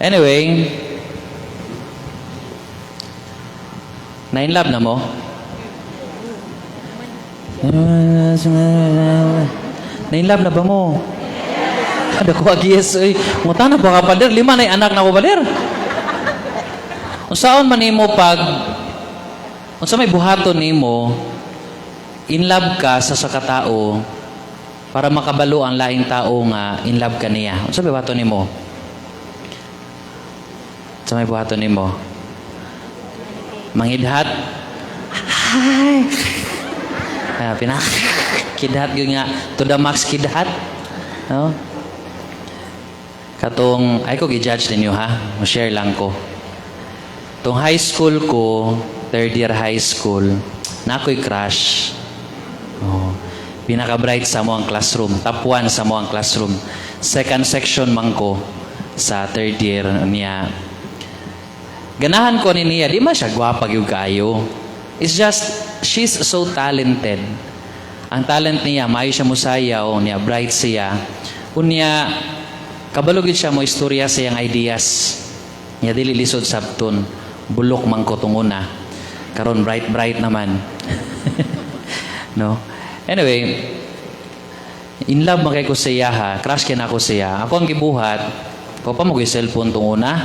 Anyway, na in love na mo? Na in love na ba mo? Kada ko yes, oy. Ngutana ba ka, pader? Lima na anak na ko, pader. Unsaon man nimo pag unsa may buhaton nimo in love ka sa katao para makabalo ang laing tao nga in love ka niya? Unsa may buhaton nimo? Unsa may buhaton nimo? Mangidhat. Hi. Ah, pinak kidhat gyud nga to the max kidhat. No? Katong ay ko gi-judge ninyo ha. Mo share lang ko. Tong high school ko, third year high school, na ako'y crush. Oh, pinaka-bright sa among classroom, top 1 sa among classroom. Second section man ko sa third year niya. Ganahan ko ni niya, di man siya gwapa gyud kaayo. It's just, she's so talented. Ang talent niya, maayo siya musayaw, niya, bright siya. Unya, kabalo gyud siya mo istorya sa iyang ideas. Niya dili lisod sabton. Bulok man ko tunguna. Karon bright bright naman. No? Anyway, in love man kay ko siya ha. Crush kay nako siya. Ako ang gibuhat, ko pa mo cellphone tunguna.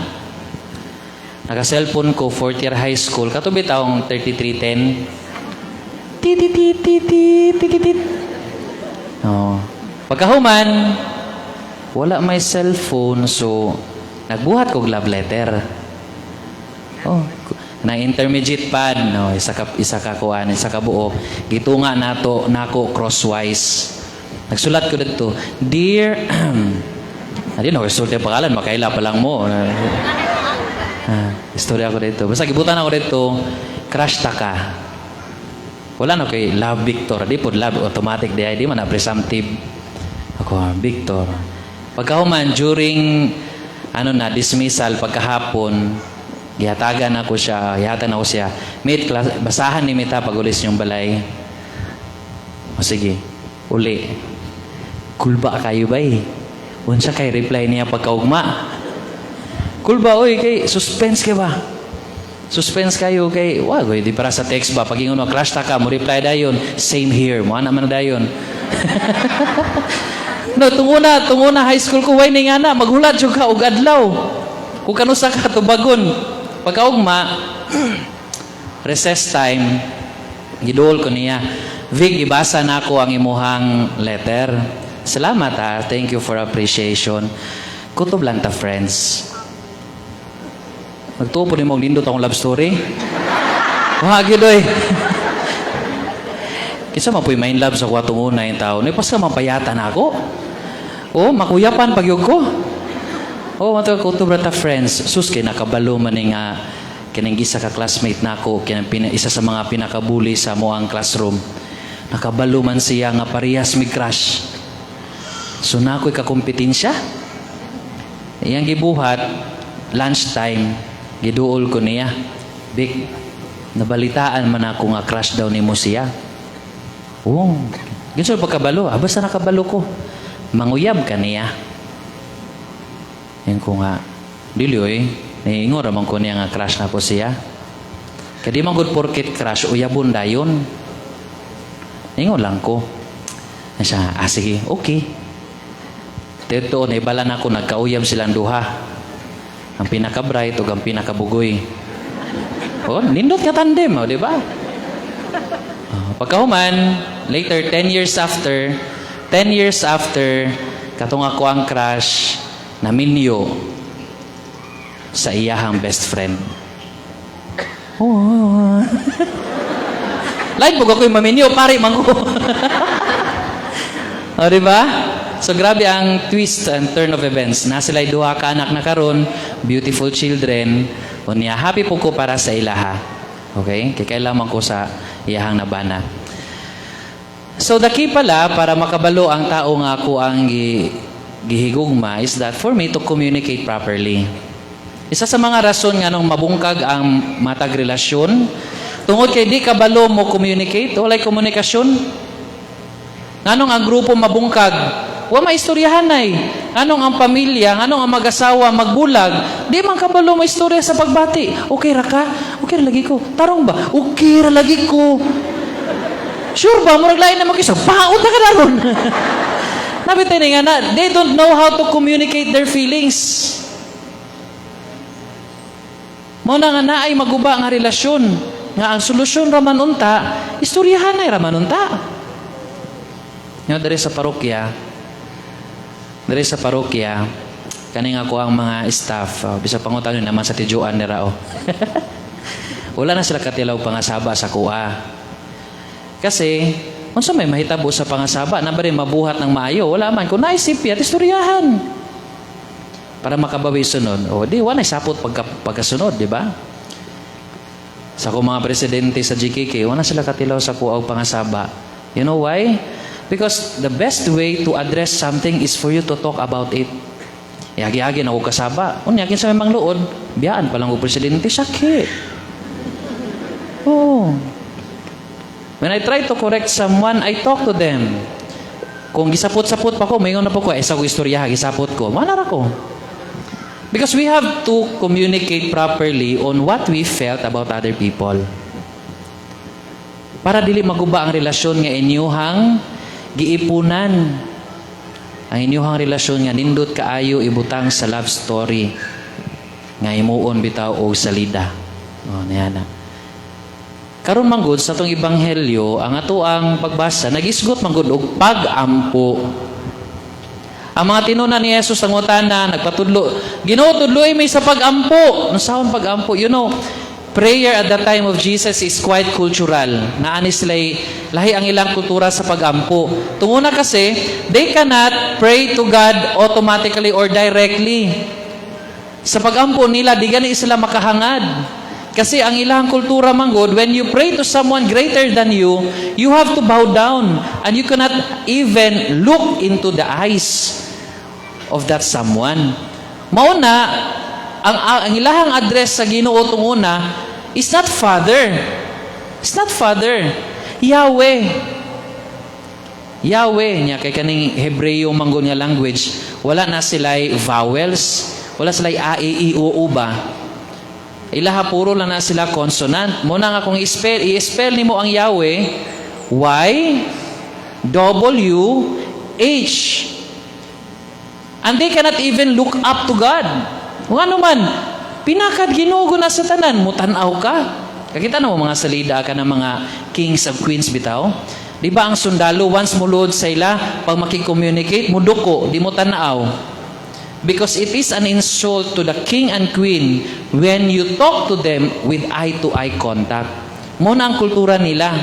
Naka-cellphone ko fourth year high school. Kato bitawng 3310. Ti ti ti ti ti ti ti ti. Oh. Pagkahuman, wala may cellphone, so nagbuhat kog love letter. Oh, na intermediate pad, no, isa ka kuan, isa ka buok. Gitunga nato nako crosswise. Nagsulat ko dito, "Dear," adi no, sulti ang pangalan, makaila pa lang mo. Ah, istorya ko dito. Basta gibutan ako dito, "Crush ta ka." Wala no kay "Love Victor." Di pod love automatic di ay di man na presumptive. Ako, ah, Victor. Pagkahuman during ano na dismissal pagkahapon, gihatagan ako siya, gihatagan ako siya. "Mate, class, basahan ni Mita pag ulis niyong balay." O sige, uli. Kulba kayo bay. Unsa kay reply niya pagkaugma? Kulba oy, kay suspense kay ba? Suspense kayo kay wa goy di para sa text ba, pag ingon mo, "Crush ta ka," mo reply dayon, "Same here," mo ana man na dayon. No, tunguna high school ko way ni nga na maghulat jud ka og adlaw. Kung kanusa ka tubagon. Pagkaugma, recess time, giduol ko niya. "Vic, ibasa na ako ang imuhang letter. Salamat ha. Thank you for appreciation. Kutob lang ta friends." Magtuo po nimo og nindot akong love story. Wa gyud oy. Kinsa man po'y ma-in love sa kwatong una yung tao. Ni pas ka mapayata na ako. Oh, makuyapan pag ko. Oh, mato kutob ra ta friends. Sus, kay nakabalo man ni nga kining isa ka classmate nako, kinang isa sa mga pinakabuli sa moang classroom. Nakabalo man siya nga parehas mig crush. So na ako'y kakompetensya. Iyang gibuhat, lunchtime, giduol ko niya. "Vic, nabalitaan man ako nga crush daw nimo siya." "Oh, ginsa pagkabalo?" "Ah, basta nakabalo ko." "Manguyab ka niya." Yan ko nga, "Dili oy, niingon raman ko niya nga crush na ko siya. Kaya di man gud porket crush, uyabon dayon." Ingon lang ko. Yan siya, "Ah, sige, okay." Tito, naibala na ako, nagkauyab silang duha. Ang pinaka-bright ug ang pinakabugoy. Oh, nindot nga tandem, oh, di ba? Oh, pagkahuman, later, 10 years after, 10 years after, katong ako ang crush, naminyo sa iyahang best friend. Oh. Lain po ako'y maminyo, pare man ko. O, di ba? So grabe ang twist and turn of events. Na sila duha ka anak na karon, beautiful children. Unya, happy po ko para sa ilaha. Okay? Kay kailangan ko sa iyahang nabana. So the key pala para makabalo ang tao nga ako ang gihigugma is that for me to communicate properly. Isa sa mga rason nga nung mabungkag ang matag relasyon, tungod kay di kabalo mo communicate, walay komunikasyon. Nganong ang grupo mabungkag? Wa maistoryahan ay. Anong ang pamilya, anong ang mag-asawa magbulag, di man kabalo maistorya sa pagbati. "Okay ra ka?" "Okay ra lagi ko." "Tarong ba?" "Okay ra lagi ko." "Sure ba?" "Murag lain na mag-isa." Paot na ka na ron. Nabitay nga na, they don't know how to communicate their feelings. Mao na nga naay maguba nga relasyon. Nga ang solusyon raman unta, istoryahan ay raman unta. Nga diri sa parokya, kaning ako ang mga staff, bisa pangutan naman sa tijuan nira oh. Wala na sila katilaw pangasaba sa kuha. Kasi, unsa may mahitabo sa pangasaba, na ba rin mabuhat ng maayo? Wala man. Kung naisip at istoryahan. Para makabawi sunod, o di, wala sapot pagkasunod, di ba? Sa akong mga presidente sa GKK, wala sila katilaw sa kuha og pangasaba. You know why? Because the best way to address something is for you to talk about it. Yagi-agi na ko kasaba. Unya, kinsa may mangluod, biyaan pa lang ko presidente, sakit. Oh. When I try to correct someone, I talk to them. Kung gisapot-sapot pa ko, maingon na po ko, eh, sa ko istorya, gisapot ko. Mana ra ko. Because we have to communicate properly on what we felt about other people. Para dili maguba ang relasyon nga inyuhang giipunan. Ang inyuhang relasyon nga nindot kaayo ibutang sa love story nga himuon bitaw og salida. Oh, niya na. Karon man gud sa atong ebanghelyo, ang ato ang pagbasa nagisgot man gud og pag-ampo. Ang mga tinunan ni Jesus ang utana nagpatudlo, "Ginoo, tudloi mi sa pag-ampo." Unsaon pag-ampo? Prayer at the time of Jesus is quite cultural. Naani sila lahi ang ilang kultura sa pag-ampo. Tunguna kasi, they cannot pray to God automatically or directly. Sa pag-ampo nila, di gani sila makahangad. Kasi ang ilang kultura manggod, when you pray to someone greater than you, you have to bow down and you cannot even look into the eyes of that someone. Mauna, ang ilahang address sa Ginoo tunguna is not Father. It's not Father. Yahweh. Yahweh niya kay kaning Hebreo manggod nga language, wala na sila'y vowels, wala sila'y a, e, i, o, u ba. Ilaha puro lang na sila consonant. Mao na nga kung i-spell nimo ang Yahweh, Y W H. And they cannot even look up to God. Kung ano man, pinakad Ginoo na sa tanan, mutanaw ka. Kakita na mo mga salida ka ng mga kings of queens bitaw. Di ba ang sundalo, once mulod sa ila, pag makicommunicate, muduko, di mo tanaw. Because it is an insult to the king and queen when you talk to them with eye-to-eye contact. Mao na ang kultura nila.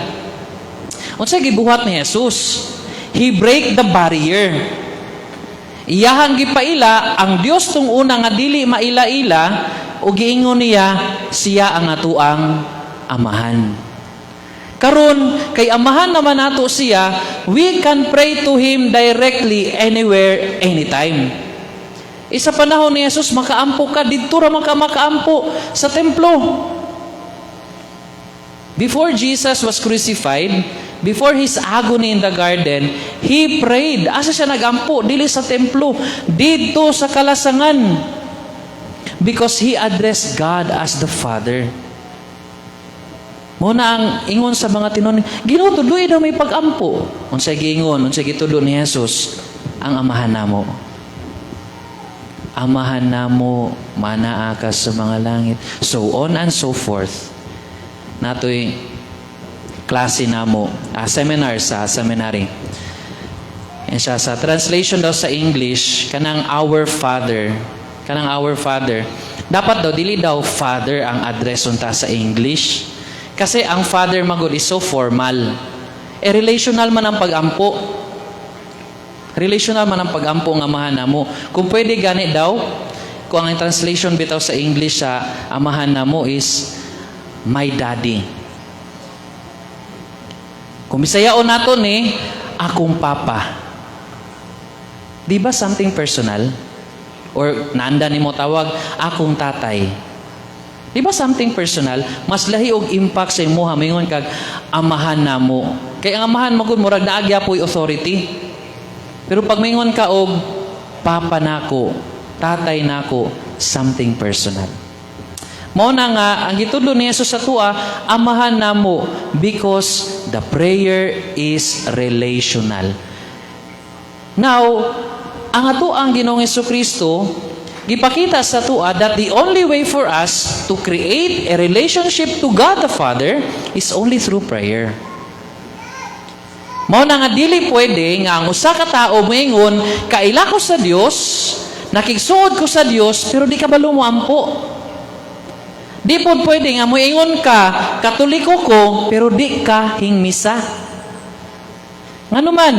Unsa gibuhat ni Jesus? He break the barrier. Iyahang gipaila ang Dios tung una nga dili maila-ila ug giingon niya siya ang atuang amahan. Karon kay amahan naman nato siya, we can pray to him directly, anywhere, anytime. Isa panahon ni Jesus, makaampo ka didto ra man ka makaampo sa templo. Before Jesus was crucified, before his agony in the garden, he prayed. Asa siya nagampo? Dili sa templo, didto sa kalasangan. Because he addressed God as the Father. Mao na ang ingon sa mga tinon, "Ginoo, tudloi daw may pag-ampo." Unsay giingon, unsay gitudlo ni Jesus? Ang Amahan namo. Amahan namo, manaa ka sa mga langit. So on and so forth. Natoy klase namo, seminar sa seminary. Yan siya, sa translation daw sa English, kanang Our Father, dapat daw, dili daw Father ang address unta sa English. Kasi ang Father magod is so formal. Eh, relational man ang pag-ampo. Relational man ang pag-ampo ng Amahan namo. Kung pwede gani daw, kung ang translation bitaw sa English sa Amahan namo is "my daddy." Kung Bisayaon nato ni "akong papa." Di ba something personal? Or naanda nimo tawag "akong tatay." Di ba something personal? Mas lahi og impact sa imuha mingon kag "Amahan namo." Kay ang amahan magud murag naa gyapoy authority. Pero pag mingon ka og "Papa nako," "Tatay nako," something personal. Mao na nga ang gitudlo ni Jesus sa atoa, "Amahan namo," because the prayer is relational. Now, ang ato ang Ginoong Kristo gipakita sa atoa that the only way for us to create a relationship to God the Father is only through prayer. Mao na nga dili pwede nga ang usa ka tao moingon, "Kaila ko sa Dios, nakigsuod ko sa Dios," pero di kabalo mo ampo. Di pod pwede nga moingon ka, "Katoliko ko," pero di ka hingmisa. Ngano man,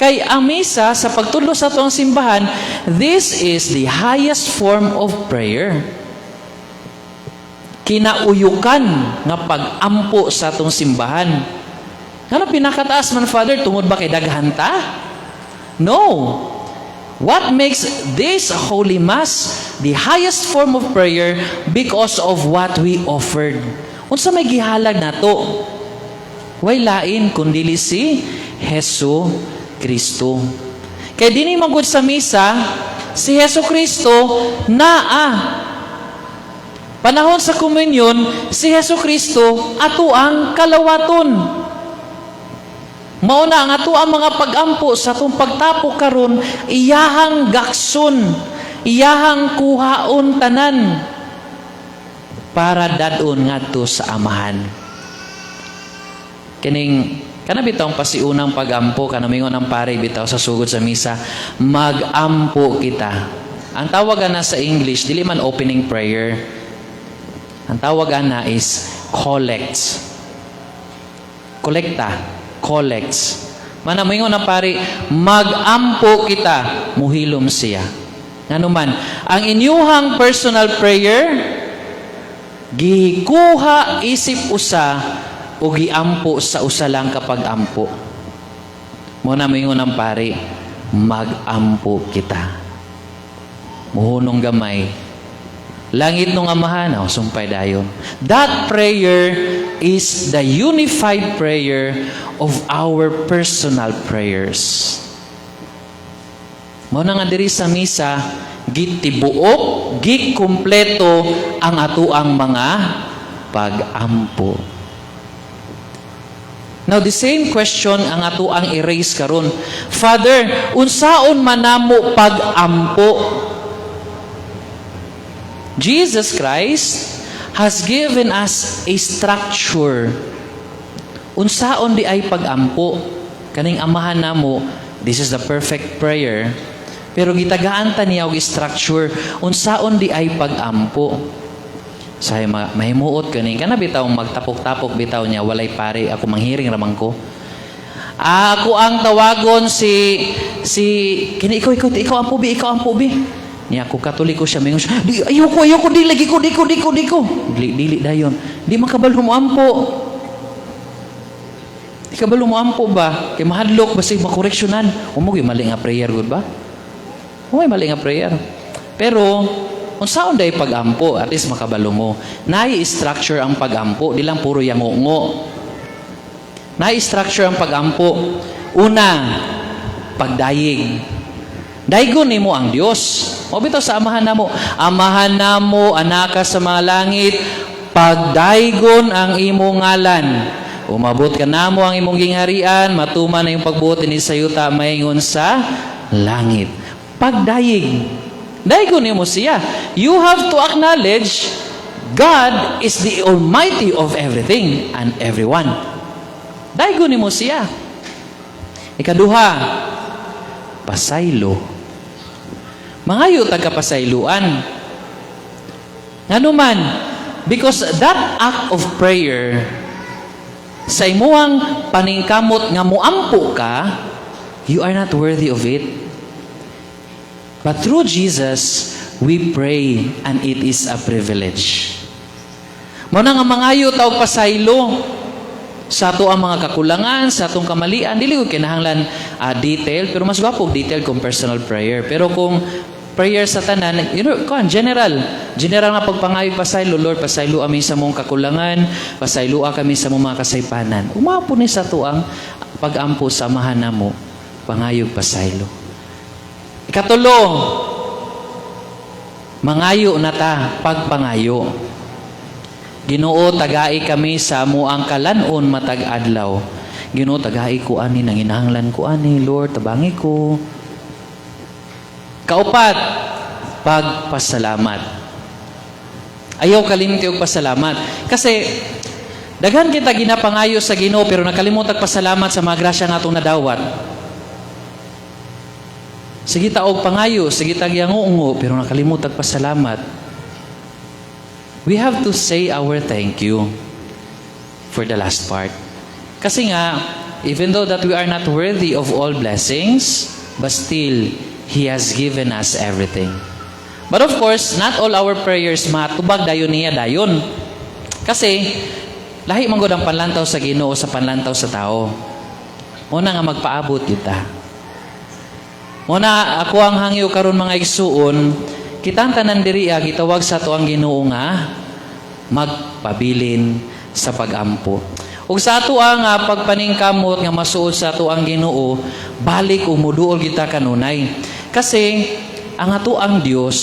kay ang misa, sa pagtudlo sa atoang simbahan, this is the highest form of prayer. Kinauyukan nga pag-ampo sa atong simbahan. Ngano pinakataas man, Father? Tungod ba kay daghan ta? No. What makes this Holy Mass the highest form of prayer? Because of what we offered. Unsa may gihalag nato? Way lain kundili si Hesu Kristo. Kay dinhi man gud sa misa, si Hesu Kristo naa. Panahon sa komunyon, si Hesu Kristo ato ang kalawaton. Mao na ang ato ang mga pagampo sa atong pagtapok karon, iyahang gakson, iyahang kuhaon tanan para dadon ngadto sa Amahan. Kining kana bitaw ang pasiunang pagampo, kana mingon ang pare bitaw sa sugod sa misa, "Magampo kita." Ang tawag ana sa English, dili man opening prayer. Ang tawag ana is collect. Kolekta, collects. Mana moingon ang pari, "Magampo kita," muhilom siya. Ngano man, ang inyuhang personal prayer gikuha isip usa o giampo sa usa lang kapag ampo. Mao na moingon ang pari, "Magampo kita." Muhunong gamay. "Langit nung Amahan," oh, sumpay dayon. That prayer is the unified prayer of our personal prayers. Mao na nga diri sa misa, gitibuok, gikumpleto ang atoang mga pag-ampo. Now, the same question ang atoang i-raise karon. "Father, unsaon man namo pag-ampo?" Jesus Christ has given us a structure. Unsaon diay pag-ampo? Kaning "Amahan namo," this is the perfect prayer. Pero gitagaan ta niya og structure. Unsaon diay pag-ampo? Say mahimuot kaning kana bitaw, magtapok-tapok bitaw niya, walay pare, ako manghiring ramang ko. Ah, ako ang tawagon si kini, ikaw, ikaw, ikaw ang pubi, ikaw ang pubi. Niya ako Katoliko siya, mingon siya, "Di ayoko, ayoko, di lagi ko, di ko, di ko, di ko." Dili, dili dayon. Di makabalo mo ampo. Di kabalo mo ampo ba? Kay mahadlok basig makoreksyonan. Umo mali nga prayer gud ba? Umoy mali nga prayer. Pero unsaon diay pag-ampo, at least makabalo mo. Naay structure ang pag-ampo, di lang puro yangungo. Naay structure ang pag-ampo. Una, pagdayeg. Daygon nimo ang Dios. O bitaw sa "Amahan namo." "Amahan namo, anaka sa mga langit, pagdaygon ang imong ngalan. Umabot ka namo ang imong gingharian, matuman ang imong pagbuot dinhi sa yuta maingon sa langit." Pagdayeg. Daygon nimo siya. You have to acknowledge God is the Almighty of everything and everyone. Daygon nimo siya. Ikaduha, pasaylo. Mangayo tag kapasayloan. Ngano man, because that act of prayer sa imuhang paningkamot nga muampo ka, you are not worthy of it. But through Jesus, we pray and it is a privilege. Mao na nga mangayo ta og pasaylo sa ato ang mga kakulangan, sa atong kamalian, dili ko kinahanglan detail, pero mas gwapo og detail kung personal prayer. Pero kung prayer sa tanan, kuan general, general nga pagpangayo pasaylo, "Lord, pasaylo kami sa mong kakulangan, pasaylo kami sa mong mga kasaypanan." Umapo ni sa ato ang pag-ampo sa "Amahan namo." Pangayog pasaylo. Ikatulo, mangayo na ta pagpangayo. Ginoo, tagai kami sa amoang kalan-on matag adlaw. Ginoo, tagai ko ani, nanginahanglan ko ani, Lord, tabangi ko. Kaupat, pagpasalamat. Ayaw kalimti og pasalamat. Kasi daghan kita ginapangayo sa Ginoo pero nakalimot og pasalamat sa mga grasya nga atong nadawat. Sige ta og pangayo, sige ta yango pero nakalimot og pasalamat. We have to say our thank you for the last part. Kasi nga, even though that we are not worthy of all blessings, but still, He has given us everything. But of course, not all our prayers matubag dayon niya dayon. Kasi, lahi man gud ang panlantaw sa Ginoo sa panlantaw sa tao. Muna nga magpaabot kita. Muna ako ang hangyo karon, mga igsuon, kitang tanan diri ah, gitawag sa ato ang Ginoo nga magpabilin sa pagampo. Ug sa ato ang pagpaningkamot nga masuod sa ato ang Ginoo, balik ug muduol kita kanunay. Kasi ang ato ang Dios,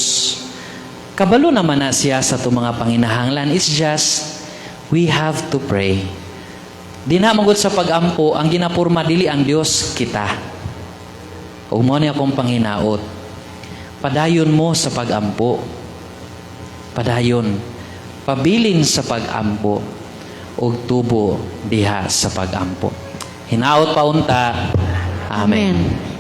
kabalo naman na siya sa ato mga panginahanglan. It's just we have to pray. Dinha man gud sa pagampo, ang ginapurma dili ang Dios, kita. Ug mao ni akong panghinaot. Padayon mo sa pagampo. Padayon. Pabilin sa pagampo ug tubo diha sa pagampo. Hinaot pa unta. Amen. Amen.